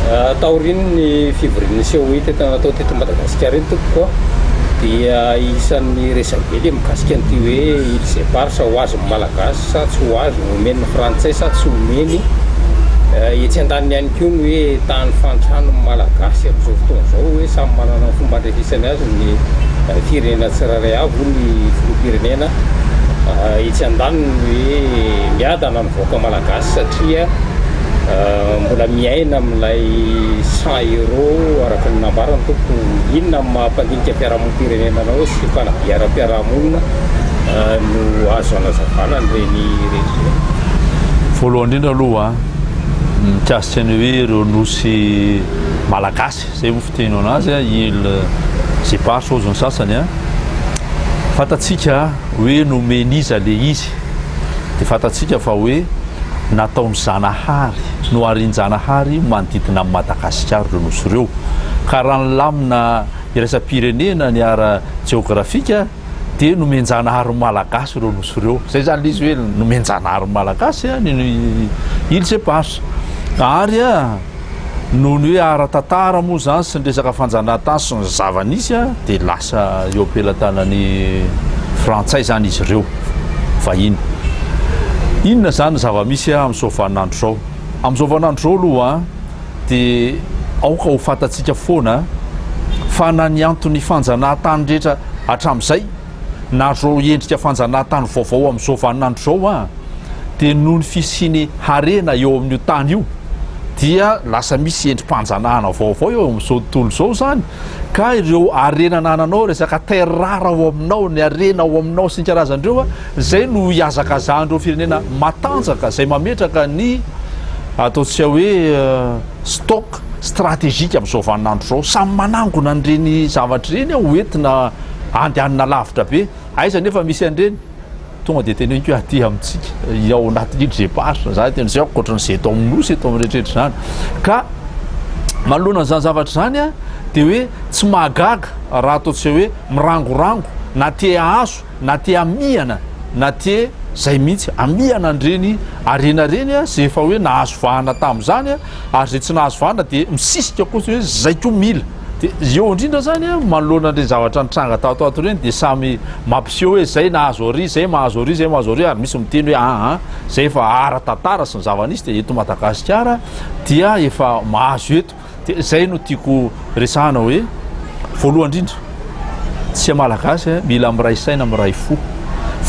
Taorian'ny fivorian'ny COI teto natao teto Madagasikara iny tompoko dia isan'ny resabe le mikasika an'ity hoe îles éparses ho azon'ny Malagasy sa tsy ho azo, omen'ny Frantsay sa tsy omeny. Etsy andaniny ihany koa ny hoe tany fantran'ny Malagasy amin'izao fotoana izao hoe samy manana ny fomba andrefesany azy ny firenena tsirairay avy hoy ny filoham-pirenena. Etsy andaniny ny hoe miadana ny vahoaka Malagasy satria Mbola miaina amin'ilay 100 euros araka ny nambarany tompoko, inona amin'ny maha mpandinika fiarahamonim-pirenena anao sy mpanabe ara-piarahamonina no azo anazavana an'ireny rehetra ireny? Voalohany indrindra aloha mikasika ny hoe ireo nosy malagasy, izay moa fiteny anazy, îles éparses hozy ny sasany, fantatsika hoe nomen'iza le izy. dia fantatsika fa hoe nataon'i Zanahary, noharin-Janahary manodidina an'i Madagasikara ireo nosy ireo. Ka raha ny lamina iraisam-pirenena ny ara-jeografika dia nomen-Janahary ny Malagasy ireo nosy ireo. Izay izany ilay izy hoe nomen-Janahary ny Malagasy ny Îles Éparses. Ary Noho ny hoe ara-tantara moa izany sy ny resaka fanjanahantany sy ny zava-nisy dia lasa eo am-pelatanan'ny frantsay izany izy ireo, vahiny. Inona izany ny zava-misy amin'izao vaninandro izao? Amin'izao vaninandro izao aloha dia aoka ho fantatsika foana fa na ny anton'ny fanjanahantany rehetra hatramin'izay na izao endrika fanjanahantany vaovao amin'izao vaninandro izao dia noho ny fisian'ny harena eo amin'io tany io dia lasa misy endri-panjanahana vaovao eo amin'izao tontolo izao izany ka ireo harena anananao, resaka terre rare ao aminao, ny harena ao aminao sy ny karazany ireo, izay no hihazakazahan'ireo firenena matanjaka izay mametraka ny ataontsika hoe stock stratégique amin'izao vaninandro izao. Samy manangona an'ireny zavatra ireny ho entina andehanana lavitra be. Aiza nefa misy an'ireny? Tonga dia teneniko hoe aty amintsika, ao anatin'ny îles éparses, za tena tsy haiko ankoatran'izay eto amin'ny nosy eto amin'ny rehetrarehetra izany. Ka manoloana an'izany zavatra izany a, dia hoe tsy mahagaga raha ataontsika hoe mirangorango na te hahazo na te hamihana na te zay mihitsy hamihana an'ireny harena ireny a, izay efa hoe nahazo vahana tamin'izany a, ary izay tsy nahazo vahana dia misisika koa hoe zay koa mila. Dia eo indrindra izany manoloana an'ireny zavatra nitranga tato ato ireny dia samy mampiseho hoe zay nahazo ary, zay mahazo ary, zay mahazo ary ary misy miteny hoe aa zay efa ara-tantara sy ny zava-nisy dia eto Madagasikara dia efa mahazo eto. Dia zay no tiako resahana hoe voalohany indrindra tsika Malagasy mila miray saina miray fo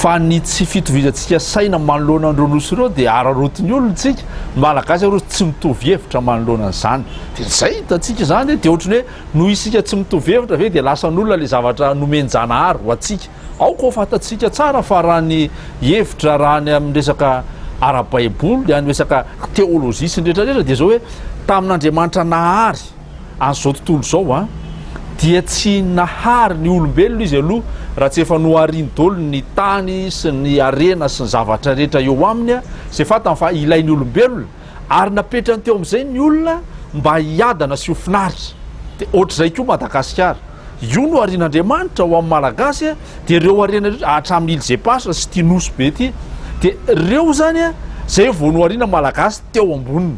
fa ny tsy fitovizantsika saina manoloana an'ireo nosy ireo dia araraotin'ny olona tsika. Ny Malagasy aloha tsy mitovy hevitra manoloana an'izany. Dia izay hitantsika izany dia ohatran'ny hoe noho isika tsy mitovy hevitra ve dia lasan'olona ilay zavatra nomen-janahary ho antsika. Aoka ho fantatsika tsara fa raha ny hevitra raha ny amin'ny resaka ara-baiboly, ny resaka teolojia sy ny rehetra rehetra dia izao hoe tamin'Andriamanitra nahary an'izao tontolo izao an, dia tsy nahary ny olombelona izy aloha raha tsy efa nohariny daholo ny tany sy ny harena sy ny zavatra rehetra eo aminy izay fantany fa ilain'ny olombelona. Ary napetrany teo amin'izay ny olona mba hiadana sy ho finaritra. Dia ohatr'izay koa Madagasikara. Io no harian'Andriamanitra ho an'ny Malagasy, dia ireo harena ireo, hatramin'ny Îles Éparses sy ity Nosy be ity. Dia ireo izany, izay vao nohariana Malagasy teo amboniny.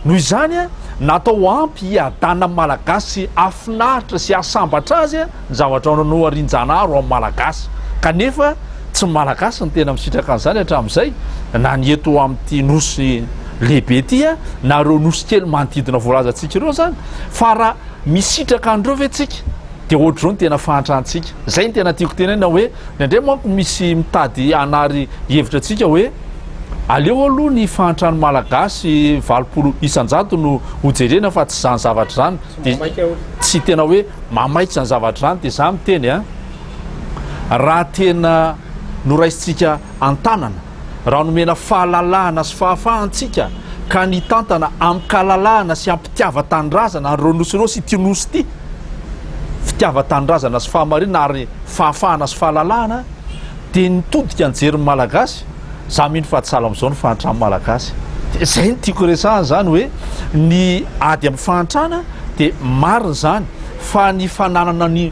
Noho izany, natao ampy hiadanan'ny Malagasy sy hahafinaritra sy hahasambatra azy ny zavatra noharian-janahary ho an'ny Malagasy. Kanefa tsy ny Malagasy no tena misitraka an'izany hatramin'izay, na ny eto amin'ity nosy lehibe ity, na ireo nosy kely manodidina voalazantsika ireo izany. Fa raha misitraka an'ireo ve tsika, dia ohatr'izao ny tena fahantrantsika. Izay no tena tiako tenenina hoe, indraindray manko misy mitady hanary hevitra antsika hoe, aleo aloha ny fahantran'ny Malagasy 80% no hojerena fa tsy izany zavatra izany. Dia tsy tena hoe mamaika izany zavatra izany, dia izaho miteny an, raha tena noraisintsika an-tanana, raha nomena fahalalahana sy fahafahantsika ka nitantana amin-kalalahana sy am-pitiavan-tanindrazana an'ireo nosy ireo sy ity nosy ity, fitiavan-tanindrazana sy fahamarinana ary fahafahana sy fahalalahana, dia nitodika nijery ny Malagasy, za mino fa tsy sahala amin'izao ny fahantran'ny Malagasy. Dia izay no tiako resahana izany hoe ny ady amin'ny fahantrana dia marina izany fa ny fananana ny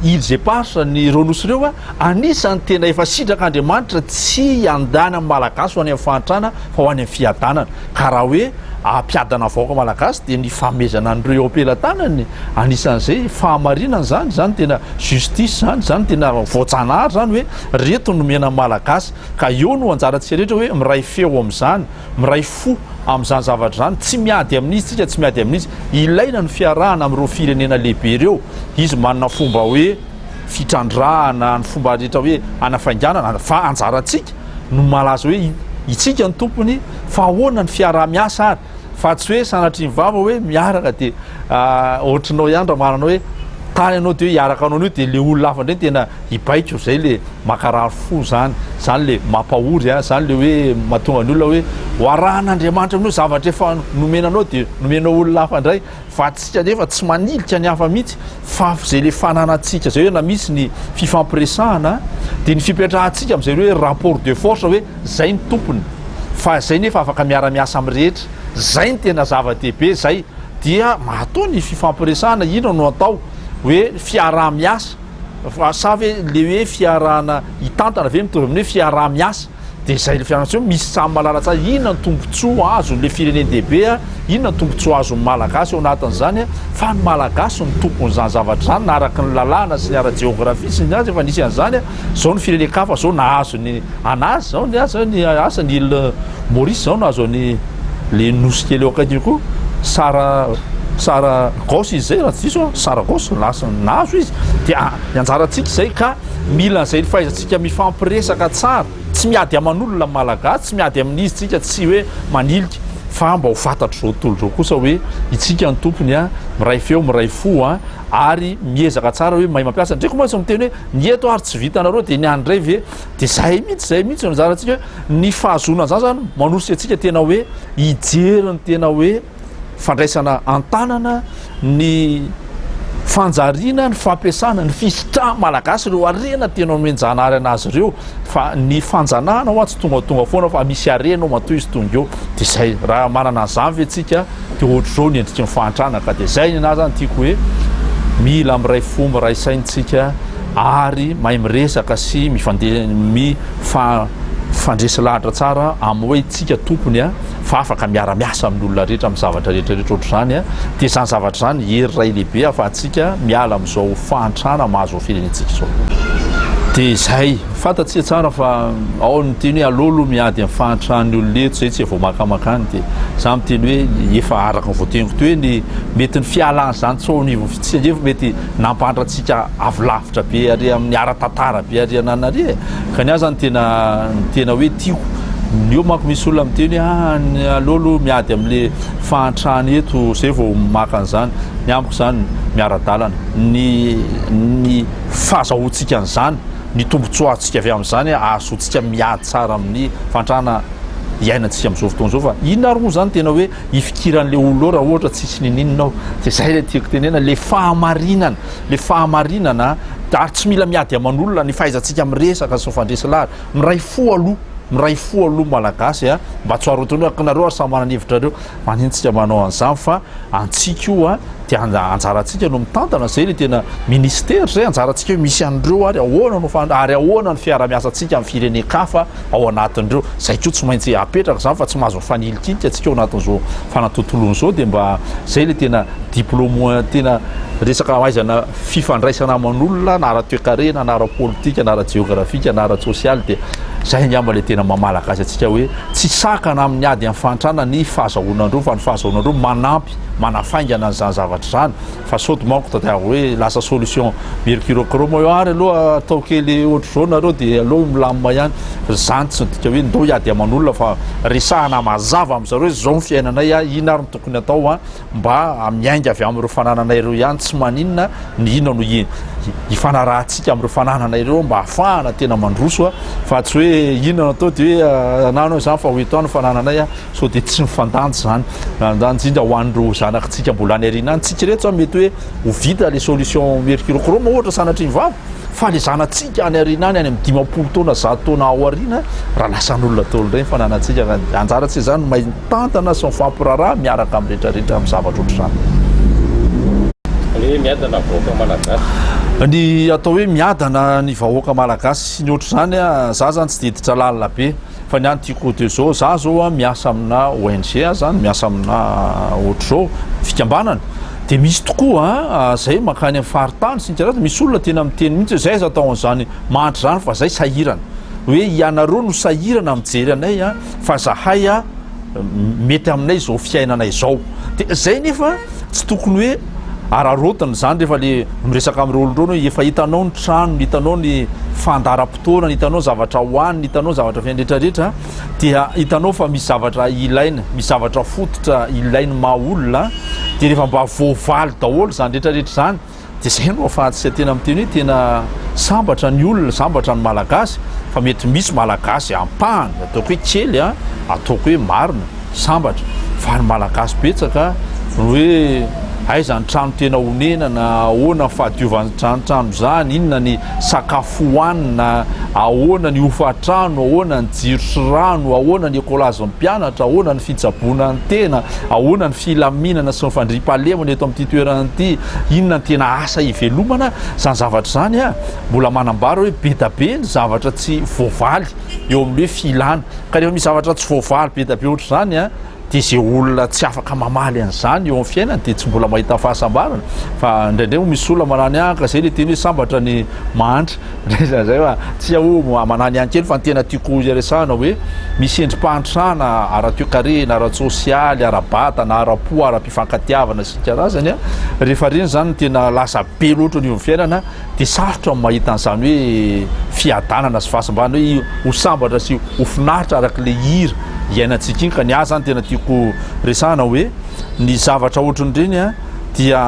Îles Éparses, ny ireo nosy ireo anisan'ny tena efa sitrak'Andriamanitra tsy hiandany amin'ny Malagasy ho any amin'ny fahantrana fa ho any amin'ny fiadanana. Ka raha hoe hampiadana ny vahoaka malagasy dia ny fanomezana an'ireo eo am-pelatanany, anisan'izay fahamarinana izany, izany tena justice izany, izany tena voajanahary izany hoe reto no nomena ny malagasy ka eo no anjarantsika rehetra hoe miray feo amin'izany, miray fo amin'izany zavatra izany, tsy miady amin'izy tsika, tsy miady amin'izy, ilaina ny fiarahana amin'ireo firenena lehibe ireo, izy manana fomba hoe fitrandrahana, ny fomba rehetra hoe hanafainganana fa anjarantsika no malaza hoe itsika ny tompony fa ahoana ny fiaraha-miasa ary fa tsy hoe sanatria ny vava hoe miaraka dia ohatrinao ihany raha manana hoe tany ianao dia hoe hiaraka anao an'io dia le olona hafa indray tena hibaiko zay le mankarary fo zany zany le mampahory a zany le hoe mahatonga ny olona hoe ho arahan'Andriamanitra amin'io zavatra efa nomena anao dia nomenao olona hafa indray Fa antsika anefa tsy manilika ny hafa mihitsy fa izay le fananantsika izay hoe na misy ny fifampiresahana dia ny fipetrahantsika amin'izay hoe rapport de force hoe zay ny tompony fa zay nefa afaka miara-miasa amin'ny rehetra, zay ny tena zava-dehibe zay dia matoa ny fifampiresahana inona no atao hoe fiaraha-miasa fa sa ve le hoe fiarahana hitantana ve mitovy amin'ny hoe fiaraha-miasa? Dia izay ilay fianarantsoa hoe misy samy mahalala tsara inona ny tombontsoa azon'ilay firenen-dehibe, inona ny tombontsoa azon'ny Malagasy ao anatin'izany, fa ny Malagasy no tompon'izany zavatra izany na araka ny lalàna sy ny ara-jeografia sy ny azy efa nisy an'izany, izao ny firenen-kafa izao nahazo ny an'azy izao ny azy ny asa ny île Maurice izao nahazo an'i le nosy kely eo akaiky io koa Sara Saragosse izy izay raha tsy diso aho, Saragosse lasa nahazo izy dia ny anjarantsika izay ka Mila an'izay ny fahaizantsika mifampiresaka tsara, tsy miady aman'olona ny Malagasy, tsy miady amin'izy tsika, tsy hoe manilika fa mba ho fantatr'izao tontolo izao kosa hoe itsika ny tompony a, miray feo, miray fo a, ary miezaka tsara hoe mahay mampiasa. Ndreko mantsy miteny hoe ny eto ary tsy vitanareo dia ny any indray ve? Dia zay mihitsy, zay mihitsy no anjarantsika hoe ny fahazoana an'izany zany manosika antsika tena hoe hijery ny tena hoe fandraisana an-tanana ny fanjariana, ny fampiasana, ny fisitrahan'ny Malagasy ireo harena tena omen-janahary an'azy ireo fa ny fanjanahana hoa tsy tongatonga foana fa misy harena ao matoa izy tonga eo dia izay, raha manana an'izany ve tsika dia ohatr'izao ny endriky ny fahantrana ka dia izay ny anahy zany tiako hoe mila miray fo miray saina tsika ary mahay miresaka sy mifandeha mifandresy lahatra tsara amin'ny hoe tsika tompony a. fa afaka miara-miasa amin'ny olona rehetra amin'ny zavatra rehetra rehetra ohatr'izany dia izany zavatra izany hery iray lehibe ahafahantsika miala amin'izao fahantrana mahazo ny firenentsika izao. Dia izay, fantatsika tsara fa ao ny miteny hoe aleo aloha miady amin'ny fahantran'ny olona eto izay tsy vao maka makany dia za miteny hoe efa araka ny voateniko teo hoe ny mety ny fialan'izany tsy ao anivon'ny fitsika nefa mety nampahantra antsika avy lavitra be ary amin'ny ara-tantara be ary anana ary e. Ka ny ahy zany tena ny tena hoe tiako, ny eo manko misy olona miteny hoe ah ny aleo aloha miady amin'le fahantrana eto zay vao maka an'izany, ny amiko zany miara-dalana, ny ny fahazahoantsika an'izany, ny tombotsoa azontsika avy amin'izany ahazoantsika miady tsara amin'ny fahantrana iainantsika amin'izao fotoana izao fa inona ary moa zany tena hoe hifikiran'le olona eo raha ohatra tsisy ninininona ao, de zay le tiako tenena le fahamarinana. le fahamarinana ary tsy mila miady aman'olona ny fahaizantsika miresaka sy mifandresy lahatra, miray fo aloha, miray fo aloha malagasy a, mba tsy ho aroton'ny hoe nareo ary samy manana hevitrareo, maninona tsika manao an'izany fa antsika io a, dia anjarantsika no mitantana, zay le tena ministera zay, anjarantsika hoe misy an'ireo ary ahoana no fa ary ahoana ny fiara-miasantsika amin'ny firenen-kafa ao anatin'ireo, zay koa tsy maintsy apetraka zany fa tsy mahazo mifanilikinika tsika ao anatin'izao fanatontoloana izao dia mba zay le tena Diplôme tena resaka fahaizana fifandraisana aman'olona na ara-toekarena na ara-politika na ara-jeografika na ara-tsosialy dia zay angamba le tena maha malagasy antsika hoe tsy sakana amin'ny ady amin'ny fahantrana ny fahazahoana andreo fa ny fahazahoana andreo manampy manafaingana an'izany zavatra izany fa sao de manko tadiavo hoe lasa solution mercurochrome eo ary aloha atao kely ohatr'izao nareo dia aleo milamina ihany zany tsy midika hoe ndao hiady aman'olona fa resahana mazava amin'zareo hoe zao ny fiainanay a inona ary ny tokony atao a mba miainga avy amin'ireo fananana ireo ihany, tsy maninona ny inona no hifanarahantsika amin'ireo fananana ireo mba hahafahana tena mandroso fa tsy hoe inona no atao dia hoe anano izany fa ho eto any fanananay sao dia tsy mifandanja izany, indrindra ho an'ireo zanakitsika mbola any aoriana any, tsika ireto izany mety hoe ho vita le solution mercurochrome ohatra sanatria ny vava fa le zanatsika any aoriana any, any amin'ny 50 taona, 100 taona ao aoriana raha lasan'olona daholo indray ny fananantsika ka anjarantsika izany no mahay mitantana sy mifampiraharaha miaraka amin'ny rehetra rehetra amin'ny zavatra ohatr'izany. Ny hoe miadana vahoaka malagasy. Ny atao hoe miadana ny vahoaka malagasy sy ny ohatr'izany, za zany tsy dia hiditra lalina be. Fa ny ahy ny tiako de zao, za zao a miasa amina ONG aho zany, miasa amina ohatr'izao fikambanana, de misy tokoa a zay mankany amin'ny faritany sy ny karazany, misy olona tena miteny mihitsy hoe zay aza atao an'izany mahantra zany fa zay sahirana, hoe ianareo no sahirana mijery anay a fa zahay a mety aminay izao fiainana izao. De zay nefa tsy tokony hoe araraotina izany rehefa le miresaka amin'ireo olona ireo hoe efa hitanao ny trano, hitanao ny fandaharam-potoanany, hitanao ny zavatra hohaniny, hitanao ny zavatra fiainany rehetra rehetra dia hitanao fa misy zavatra ilaina, misy zavatra fototra ilain'ny maha olona dia rehefa mba voavaly daholo izany rehetra rehetra izany Dia izay no ahafahantsika tena miteny hoe tena sambatra ny olona, sambatra ny Malagasy, fa mety misy Malagasy ampahany, ataoko hoe kely an, ataoko hoe marina, sambatra, fa ny Malagasy betsaka ny hoe aiza ny trano tena honenana, ahoana ny fahadiovan'izany trano izany, inona ny sakafo hohanina, ahoana ny hofantrano, ahoana ny jiro sy rano, ahoana ny ekolazin'ny mpianatra, ahoana ny fitsaboana ny tena, ahoana ny filaminana sy ny fandriampahalemana eto amin'ity toerana ity, inona ny tena asa ivelomana, izany zavatra izany a, mbola manambara hoe be da be ny zavatra tsy voavaly eo amin'ny hoe filana, ka rehefa misy zavatra tsy voavaly be da be ohatr'izany a, dia izay olona tsy afaka mamaly an'izany eo amin'ny fiainany dia tsy mbola mahita fahasambarana, fa indraindray moa misy olona manany ah ka izay le teny hoe sambatra ny mahantra, indraindray zay fa tsy aho manany ihany kely fa ny tena tiako hiresahana hoe misy endri-pahantrana ara-toekarena, ara-tsosialy, ara-batana, ara-po, ara-pifankatiavana sy ny karazany a, rehefa ireny izany no tena lasa be loatra ny eo amin'ny fiainana dia sarotra ny mahita an'izany hoe fiadanana sy fahasambarana hoe ho sambatra sy ho finaritra araka ilay hira iainantsika iny ka ny ahy izany tena tiako resahana hoe ny zavatra ohatran'ireny a dia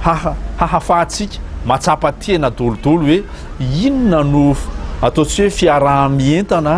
hahafahantsika mahatsapa tena dolidoly hoe inona no ataontsika hoe fiaraha-mientana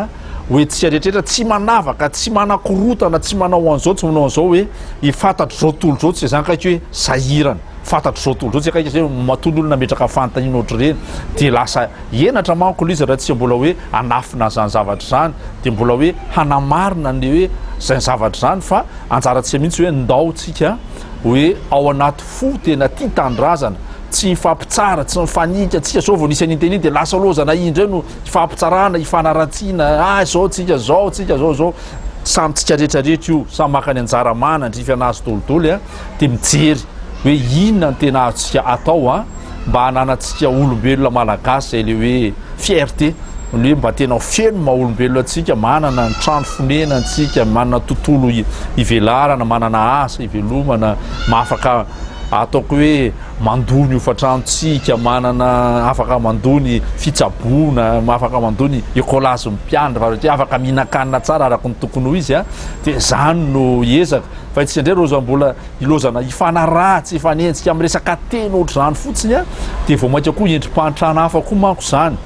hoe tsika rehetrarehetra tsy manavaka tsy manakorotana tsy manao an'izao tsy manao an'izao hoe fantatr'izao tontolo izao tsy izany kaiky hoe sahirana fantatr'izao tontolo izao tsy akaiky zay matoa ny olona nametraka fanontaniana ohatr'ireny dia lasa henatra manko ilay izy raha tsy mbola hoe hanafina an'izany zavatra izany dia mbola hoe hanamarina ny hoe izany zavatra izany fa anjarantsika mihitsy hoe ndao tsika hoe ao anaty fo tena tia tanindrazana tsy mifampitsara tsy mifanika tsika zao vao nisy an'iny teny iny dia lasa lozana indray no ifampitsarana ifanaratsiana ah zao tsika zao tsika zao zao samy tsika rehetrarehetra io samy maka ny anjara manandrify anazy dolidoly a dia mijery hoe inona ny tena azontsika atao a mba hananantsika olombelona malagasy zay le hoe fierté ny hoe mba tena feno maha olombelona antsika manana ny trano fonenantsika manana tontolo ivelarana manana asa ivelomana mahafaka ataoko hoe mandoa ny hofantranontsika manana afaka mandoa ny fitsaboana afaka mandoa ny écolage mpiandry fa afaka mihinan-kanina tsara araka ny tokony ho izy a dia zany no ezaka fa itsika indray roza mbola Ilozana hifanaratsy, hifanenjika amin'ny resaka teny ohatr'izany fotsiny a, dia vao mainka koa endri-pahantrana hafa koa manko izany,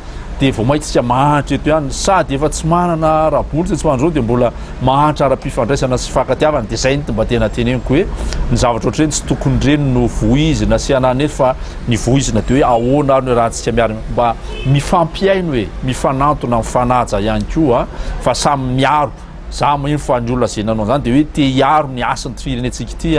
dia vao mainka isika mahantra eto ihany, sady efa tsy manana ara-bola isika tsy manana izao dia mbola mahantra ara-pifandraisana sy fifankatiavana, dia izay no mba tena teneniko hoe ny zavatra ohatr'ireny tsy tokony ireny no voizina sy anana eto fa ny voizina dia hoe ahoana ary no iarahantsika miara mba mifampihaino e, mifanantona, mifanaja ihany koa fa samy miaro. Za mino fa ny olona zay nanao an'izany dia hoe te hiaro ny hasin'ity firenentsika ity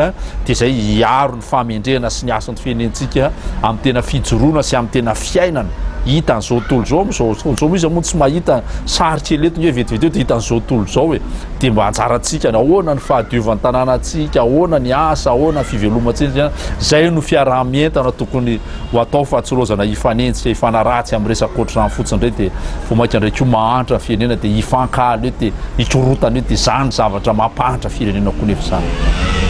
dia zay hiaro ny fahamendrehana sy ny hasin'ity firenentsika amin'ny tena fijoroana sy amin'ny tena fiainana hitan'izao tontolo izao amin'izao tontolo izao moa iza moa tsy mahita sary kely eto nge vetivety eo dia hitan'izao tontolo izao e dia mba anjarantsika ny ahoana ny fahadiovan'ny tanànantsika ahoana ny asa ahoana ny fivelomantsika zay no fiaraha-mientana tokony ho atao fa tsy lozana hifanenjika hifanaratsy amin'ny resaka ohatr'izany fotsiny indray dia vao mainka indray koa mahantra ny firenena dia hifankahala eo dia hikorotana eo dia izany zavatra mampahantra firenena koa nefa izany.